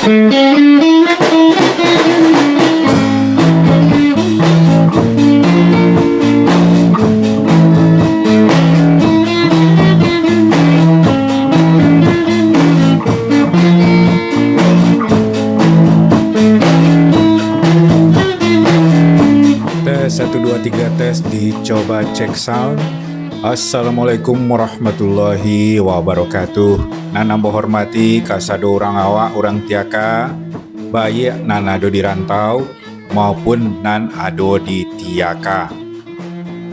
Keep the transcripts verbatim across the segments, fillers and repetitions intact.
Tes, satu, dua, tiga, tes, dicoba cek sound. Assalamualaikum warahmatullahi wabarakatuh. Nan ambo hormati kasado urang awak, urang Tiaka, baiak nan ado di rantau maupun nan ado di Tiaka.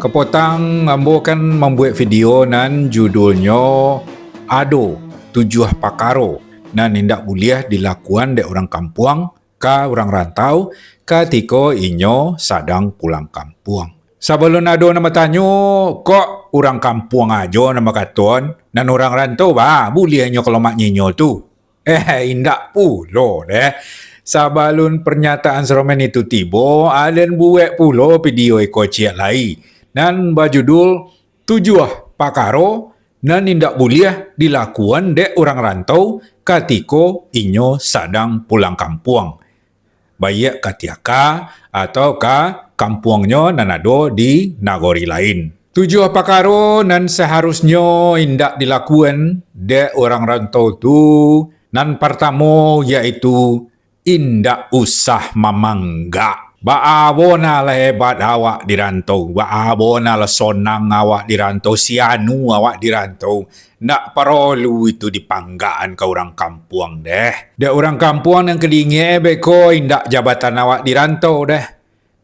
Kapatang ambo kan mambuek video nan judulnyo ado tujuah pakaro nan indak buliah dilakuan dek urang kampuang ka urang rantau katiko inyo sadang pulang kampuang. Sabalun ado nan batanyo, kok urang kampuang ajo nan bakaton, nan urang rantau ba buliah inyo ka lomak nyinyo tu? Eh, indak pulo deh. Sabalun pernyataan saromen itu tibo, alun buek pulo video iko ciek lai, nan bajudul tujuah pakaro nan indak buliah dilakuan dek urang rantau katiko inyo sadang pulang kampuang, baiak ka Tiaka atau ka kampuangnyo nan ado di nagori lain. Tujuah pakaro nan saharusnyo indak dilakuan dek urang rantau tu, nan partamo yaitu indak usah mamanggak. Baa bona lah hebat awak di rantau, baa bona lah sonang awak di rantau, si anu awak di rantau, ndak parolu itu dipanggakan ka urang kampuang deh. Dek urang kampuang nan ka diingek beko indak jabatan awak di rantau deh.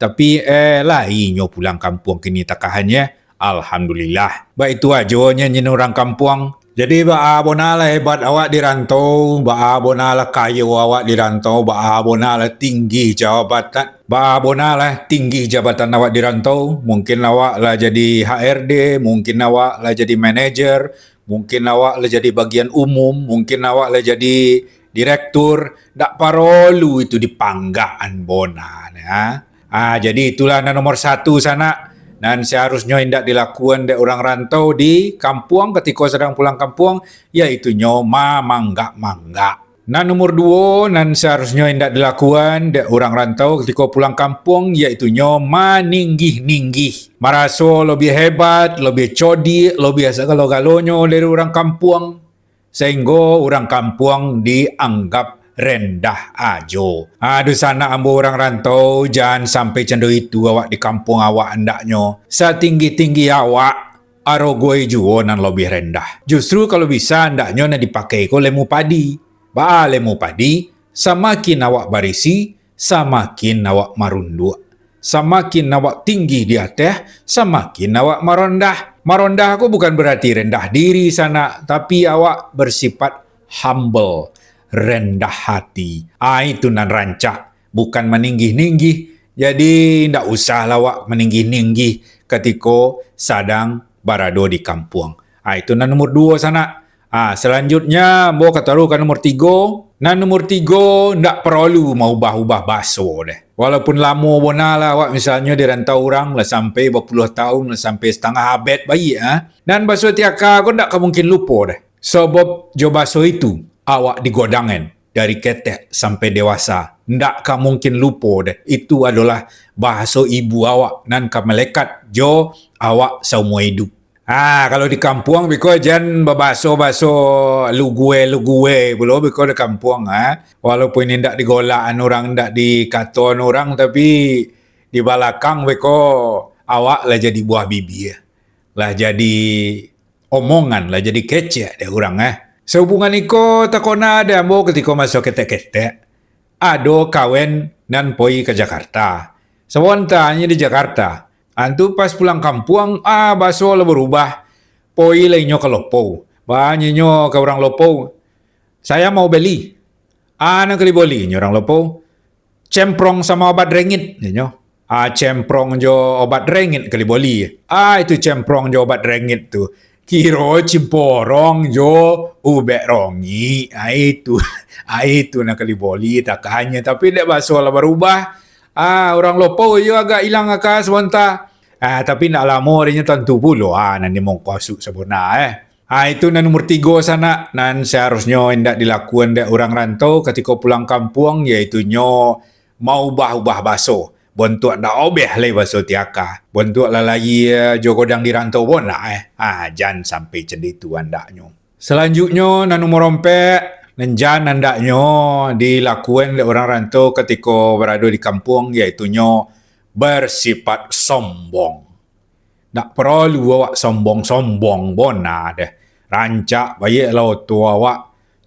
Tapi, eh, lai inyo pulang kampuang kini takahannyo. Alhamdulillah. Baitu ajo nyo nyin urang kampuang. Jadi, baa bona lah hebat awak di rantau, baa bona lah kayo awak di rantau, baa bona lah tinggi jabatan, baa bona lah tinggi jabatan awak di rantau. Mungkin awak lah jadi H R D, mungkin awak lah jadi manajer, mungkin awak lah jadi bagian umum, mungkin awak lah jadi direktur. Ndak parolu itu dipanggakan bona, ya. Ah, jadi itulah nan nomor satu, sanak. Nan seharusnyo indak dilakuan dek urang rantau di kampuang katiko sadang pulang kampuang, yaitunyo mamanggak-manggak. Nan nomor duo, nan seharusnyo indak dilakuan dek urang rantau katiko pulang kampuang, yaitunyo maninggih-ninggih. Maraso lobiah hebat, lobiah codiak, lobiah sagalo-galonyo dari urang kampuang. Sainggo urang kampuang dianggap rendah ajo. Aduh, sanak ambo urang rantau, jan sampai cando itu awak di kampuang awak, andaknyo satinggi-tinggi awak, arogoi juo nan lobiah rendah. Justru kalau bisa, andaknyo nan dipakai ko lemu padi. Baa lemu padi? Samakin awak barisi, samakin awak marunduak. Samakin awak tinggi di ateh, samakin awak marondah. Marondah ko bukan berarti rendah diri sanak, tapi awak bersifat humble, rendah hati. Ah, itu nan rancak, bukan maninggih-ninggih. Jadi, ndak usahlah awak maninggih-ninggih katiko sadang barado di kampuang. Ah, itu nan nomor duo sanak. Ah, salanjutnya, ambo ka taruh ka nomor tigo. Nan nomor tigo, ndak parolu maubah-ubah baso deh. Walaupun lamo bona lah awak, misalnyo di rantau urang lah sampai bapuluah taun, lah sampai satangah abad baiak, ah. Nan baso Tiaka ko ndak ka mungkin lupo deh. Sabab jo baso itu, awak digodang kan, dari ketek sampai dewasa. Ndak ka mungkin lupo deh. Itu adolah bahaso ibu awak nan ka melekat jo awak saumua iduik. Ah, kalau di kampuang biko jan babaso-baso lugue-lugue pulo biko di kampuang, ah. Walaupun indak digolakan urang, indak dikaton urang, tapi di balakang biko awak lah jadi buah bibia, lah jadi omongan, lah jadi kecek dek urang, eh. Sahubungan iko takona dek ambo katiko maso ketek-ketek. Ado kawan nan poi ka Jakarta. Sabontanyo di Jakarta. Antu pas pulang kampuang, ah, baso lah barubah. Poi lah inyo ka Lopou. Baa nyo ka urang Lopou, "Saya mau beli." "Ah, nan ka diboli," nyo urang Lopou. "Cemprong sama obat rengit," nyo. "Ah, cemprong jo obat rengit ka diboli." Ah, itu cemprong jo obat rengit tu. Kiro cimporong jo ubek rongik. Ah, itu. Ah, itu nan ka diboli takahannyo. Tapi dek baso lah barubah. Ah, urang Lopou iyo agak ilang aka sabanta. Ah, tapi ndak lamo dinyo tantu pulo, ah, nan dimongkosuk sabana, eh. Ah, itu nan nomor tigo sanak, nan seharusnyo indak dilakukan dek urang rantau katiko pulang kampuang, yaitunyo maubah-ubah baso. Bontuak ndak obeh lai baso Tiaka. Bontuak lah lahia jo godang di rantau bona, eh. Ah, jan sampai cando itu andaknyo. Salanjutnyo, nan nomor ompek, nan jan andaknyo dilakukan dek urang rantau katiko barado di kampuang, yaitunyo bersipat sombong. Ndak paralu awak sombong-sombong bona deh. Rancak baiaklah oto awak,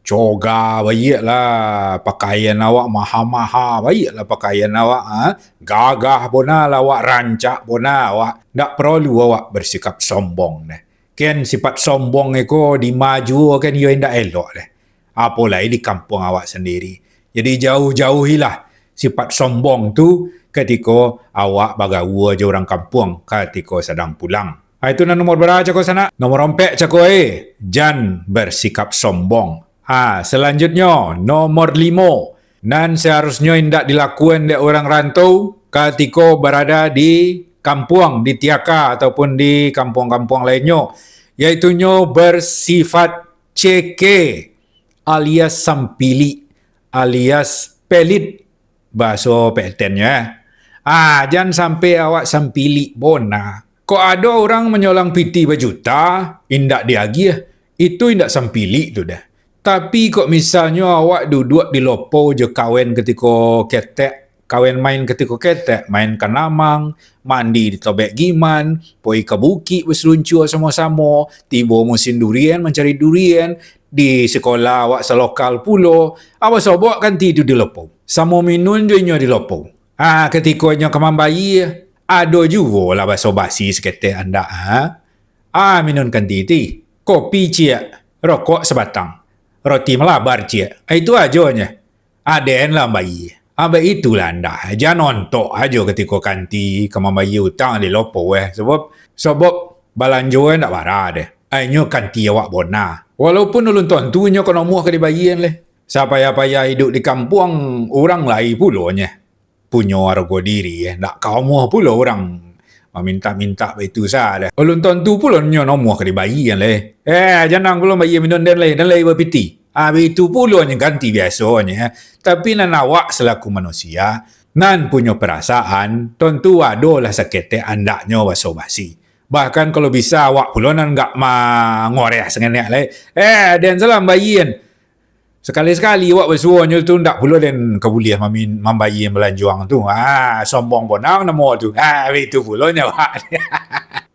coga baiaklah pakaian awak, maha-maha baiaklah pakaian awak, ha? Gagah bona lah awak, rancak bona awak. Ndak paralu awak bersikap sombong deh. Ken sipat sombong iko dimajuakan iyo indak elok deh. Apo lai di kampuang awak sandiri. Jadi jauh-jauhilah sipat sombong tu katiko awak bagaua jo urang kampuang katiko sadang pulang. Ha, itu nan nomor bara cako sanak? Nomor ompek cako, eh, jan bersikap sombong. Ha, selanjutnyo, nomor limo. Nan seharusnyo indak dilakukan dek urang rantau katiko barada di kampuang, di Tiaka ataupun di kampuang-kampuang lainnyo, yaitunyo bersifat ceke alias sampilik alias pelit bahaso P T N-nyo, eh. Ah, jan sampai awak sampilik bona. Kok ado urang manyolang piti bajuta, indak diagiah, itu indak sampilik tu deh. Tapi kok misalnyo awak duduak di lopau jo kawan katiko ketek, kawan main katiko ketek, main kanamang, mandi di tobek giman, poi ka bukik basaluncua samo-samo, tibo musim durian mancari durian, di sikolah awak salokal pulo, awak sobok kanti tu di lopau. Samo minun jo inyo di lopau. Ah, katiko inyo ka mambayia, ado juo lah baso basi saketek andak, ha? Ah, minun kanti ti. Kopi ciek, rokok sabatang. Roti malabar ciek. Ah, itu ajo nyo. Ah, den lah mambayia. Ah, baitulah andak. Jan ontok ajo katiko kanti ka mambayia utang di lopau, eh. Sabab, sabab balanjo, eh, ndak bara deh. Ah, inyo kanti awak bona. Walaupun ulun tontu inyo ka nomuah ka dibayia leh. Sapayah-payah iduik di kampuang, urang lai pulo nyo punyo arago diri, eh, ndak ka omuah pulo urang mamintak-mintak baitu sa deh. Ulun tontu pulo nyo nomuah ka dibayia leh. Eh, jan ang pulo bayia minun den lai, den lai bapiti. Ah, baitu pulo nyo kanti biasonyo, eh. Tapi nan awak salaku manusia, nan punyo parasaan, tontu adolah saketek andaknyo baso basi. Bahkan kalau bisa awak pulo nan agak mangoreh sangenek lai. Eh, den salah mambayia. Sakali-sakali awak basuo nyo tu ndak pulo den ka buliah mamin-, mambayia balanjuang tu. Ha, sombong bonang namo tu. Ha, itu pulo nyo awak.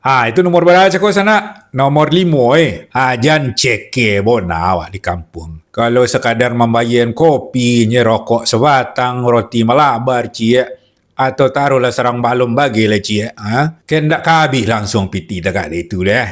Ha, itu nomor bara cako sanak? Nomor limo, eh. Ha, jan ceke bona awak di kampuang. Kalau sakadar mambayia kopi, nyo rokok sabatang, roti malabar ciek, atau taruhlah sarang balun bagai lah ciek, ha? Ken ndak ka abih langsuang piti tagak dek itu deh.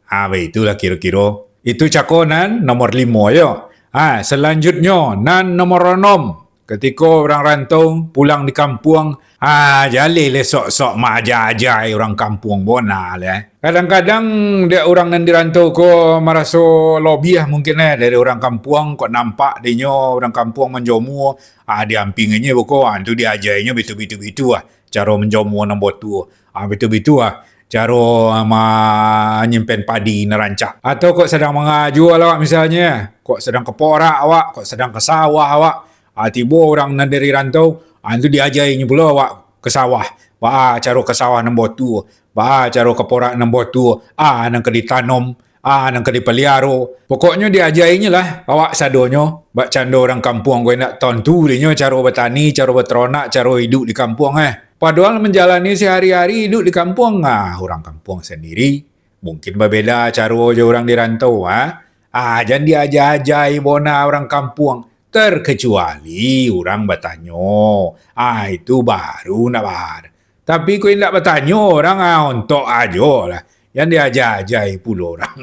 Ha, baitulah kiro-kiro. Itu cako nan nomor limo yo. Ha, salanjutnyo, nan nomor onom. Katiko urang rantau pulang di kampuang, ha, jaleh leh sok-sok maaja-ajai urang kampuang bona leh. Kadang-kadang dek urang nan di rantau ko maraso lobiah mungkin eh dari urang kampuang, kok nampak dinyo urang kampuang manjomua, ah, di ampingnyo beko, ah, tu diajainyo bitu-bitu-bitu ah, caro manjomua nan botua. Ah, bitu-bitu ah, caro, ah, manyimpan padi nan rancak. Atau kok sadang mangajo lah awak misalnyo, kok sadang ka porak awak, kok sadang ka sawah awak, ah, tibo urang nan dari rantau, ah, tu diajainyo pulo awak ka sawah. Baa caro ka sawah nan botua, baa caro ka porak nan botua, ah, nan ka ditanom, ah, nan ka dipaliaro. Pokoknyo diajainyo lah awak sadonyo, bak cando urang kampuang ko indak tontu dinyo caro batani, caro bataranak, caro iduik di kampuang eh. Padohal manjalani sahari-hari iduik di kampuang, ah, urang kampuang sandiri mungkin babeda caro jo urang di rantau, ah. Ah, jan diaja-ajai bona urang kampuang, terkecuali urang batanyo. Ah, itu baru ndak ba-, Tapi kok indak batanyo urang, ah, ontok ajo lah. Jan diaja-ajai pulo urang.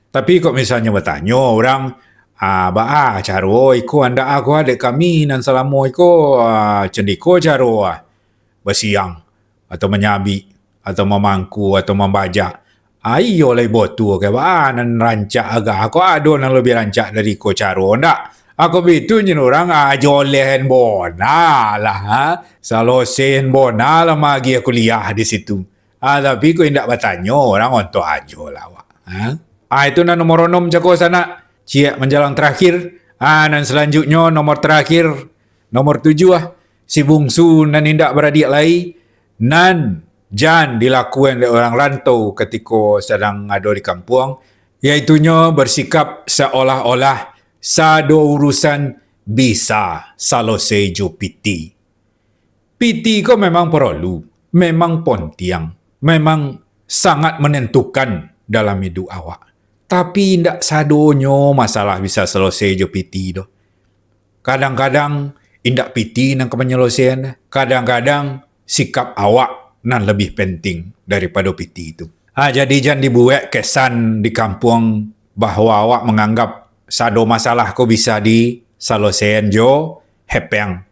Tapi kok misalnyo batanyo urang, ah, baa caro iko andak aku, ah, dek kami nan salamo iko, ah, candiko caro, ah, basiang atau manyabik atau mamangku atau mambajak. Ah, iyo lai botua ke, baa nan rancak agak. Kok ado nan labiah rancak dari ko caro ndak? Ako bitu nyen urang, ah, jolehen bona lah, ha? Salosen bona lah magiah kuliah di situ. Ah, tapi kok indak batanyo, urang ontok ajo lah awak, ha? Ah, itu nan nomor onom cako sanak. Ciek manjalang terakhir. Ah, nan selanjutnyo nomor terakhir, nomor tujuah, si bungsu nan indak baradiak lai, nan jan dilakuan dek urang rantau katiko sadang ado di kampuang, yaitunyo bersikap seolah-olah sado urusan bisa salosai jo piti. Piti ko memang porolu, memang pontiang, memang sangat menentukan dalam iduik awak. Tapi indak sadonyo masalah bisa salosai jo piti doh. Kadang-kadang indak piti nan ka manyalosaian, kadang-kadang sikap awak nan labiah penting daripado piti tu. Ha, jadi jan dibuek kesan di kampuang bahwa awak manganggap sado masalah ko bisa disalosaian jo hepeng.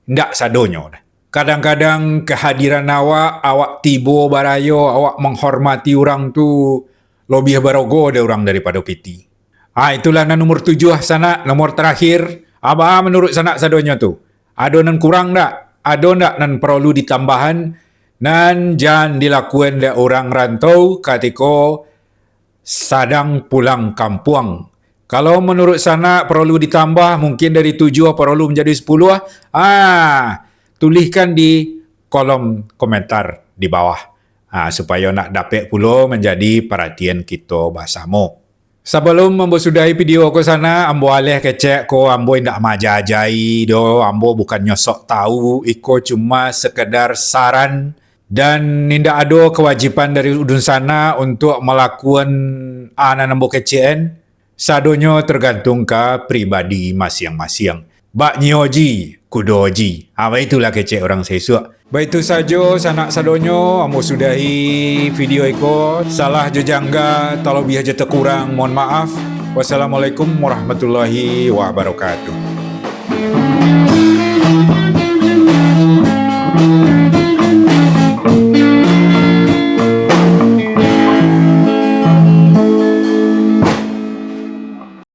Indak sadonyo doh. Kadang-kadang kehadiran awak, awak tibo barayo, awak manghormati urang tu lobiah barogo dek urang daripado piti. Ah, itulah nan nomor tujuah sanak, nomor terakhir. Apo manuruik sanak sadonyo tu? Ado nan kurang ndak? Ado ndak nan porolu ditambahan? Nan jan dilakuan dek urang rantau katiko sadang pulang kampuang. Kalau manuruik sanak porolu ditambah, mungkin dari tujuah porolu manjadi sapuluah, ah, tulihkan di kolom komentar di bawah. Ah, supayo nak dapek pulo manjadi paratian kito basamo. Sabalum ambo sudahi video ko sanak, ambo aleh kecek ko, ambo indak maaja-ajai doh, ambo bukannyo sok tau, iko cuma sekedar saran, dan indak ado kewajiban dari ulun sanak untuak malakuan a nan ambo kecek-an. Sadonyo tergantung ka pribadi masiang-masiang. Bak nyo ji, kudo ji. Ha, baitulah kecek urang saisuak. Baitu sajo sanak sadonyo, ambo sudahi video iko. Salah jo jangga, talobiah jo takurang, mohon maaf. Wassalamualaikum warahmatullahi wabarakatuh.